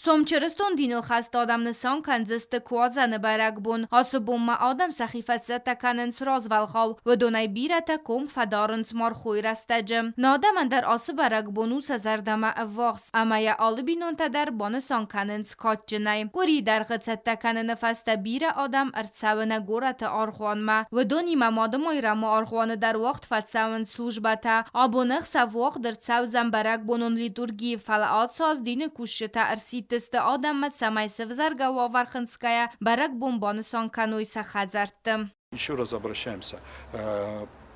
Сом чырыстон диныл хӕст адӕм нысан кӕндзысты Куадзӕны бӕрӕгбон. Ацы бонмӕ адӕм сӕхи фӕцӕттӕ кӕнынц развӕлгъау. Уыдонӕй бирӕтӕ ком фӕдарынц мархойы рӕстӕджы. Нӕ адӕмӕн дӕр ацы бӕрӕгбон у сӕ зӕрдӕмӕ ӕввахс ӕмӕ йӕ алы бинонтӕ дӕр банысан кӕнынц кадджынӕй. Къуырийы дӕргъы цӕттӕ кӕныны фӕстӕ бирӕ адӕм ӕрцӕуы нӕ горӕты аргъуанмӕ. Уыдонимӕ Мадымайрӕмы аргъуаны дӕр уагъд фӕцӕуынц службӕтӕ. Абон ӕхсӕв уагъд ӕрцӕудзӕн бӕрӕгбонон литурги, фӕлӕ ацы аз дины кусджытӕ ӕрсидтысты адӕммӕ, цӕмӕй сӕвзӕргӕ уавӕр хынцгӕйӕ, бӕрӕгбон банысан кӕной сӕ хӕдзӕртты. Еще раз обращаемся.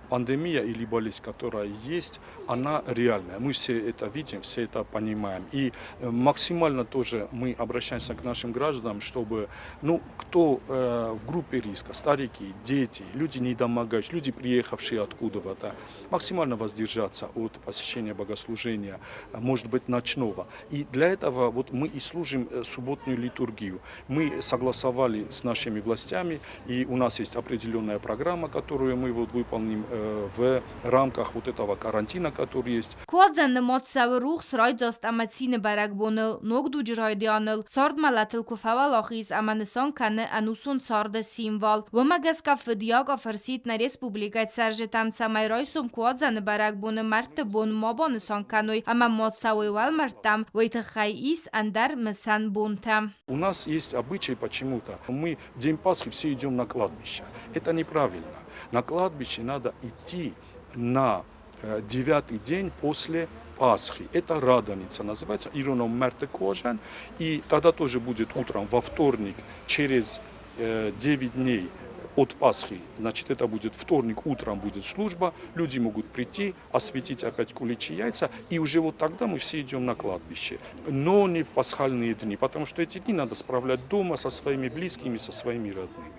Пандемия или болезнь, которая есть, она реальная. Мы все это видим, все это понимаем. И максимально тоже мы обращаемся к нашим гражданам, чтобы, ну, кто в группе риска, старики, дети, люди недомогающие, люди, приехавшие откуда-то, максимально воздержаться от посещения богослужения, может быть, ночного. И для этого вот мы и служим субботнюю литургию. Мы согласовали с нашими властями, и у нас есть определенная программа, которую мы вот выполним в рамках вот этого карантина, который есть. Куадзӕн нымад цӕуы рухс, райдзаст ӕмӕ цины бӕрӕгбоныл, ног дуджы райдианыл, цард мӕлӕтыл куы фӕуӕлахиз ӕмӕ нысан кӕны ӕнусон царды символ. Уымӕ гӕсгӕ фыд Яков ӕрсидт нӕ республикӕйы цӕрджытӕм, цӕмӕй райсом Куадзӕны бӕрӕгбоны мӕрдты бон ма банысан кӕной ӕмӕ ма цӕуой уӕлмӕрдтӕм, уый тыххӕй ис ӕндӕр мысӕн бонтӕ. У нас есть обычай почему-то. Мы в день Пасхи все идем на кладбище. Это неправильно. На кладбище надо идти на девятый день после Пасхи. Это Радоница называется, иронау Мӕрдты Куадзӕн. И тогда тоже будет утром во вторник через 9 дней от Пасхи, значит, это будет вторник, утром будет служба, люди могут прийти, осветить опять куличи яйца, и уже вот тогда мы все идем на кладбище. Но не в пасхальные дни, потому что эти дни надо справлять дома со своими близкими, со своими родными.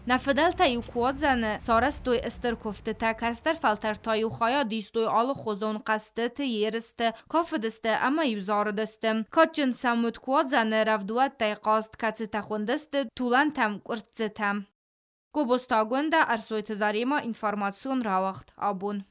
Нӕ фыдӕлтӕ-иу Куадзӕны сарӕзтой стыр куывдтытӕ, кӕстӕр фӕлтӕртӕ-иу хайад истой алыхуызон хъӕзтыты, ерысты, кафыдысты ӕмӕ-иу зарыдысты. Кадджын сӕм уыд Куадзӕны рӕвдуӕттӕй хъазт, кӕцытӕ хуындысты Тулантӕм къуырццытӕ. Гобозты Агуындӕ, Ӕрсойты Заремӕ, информацион рауагъд абон.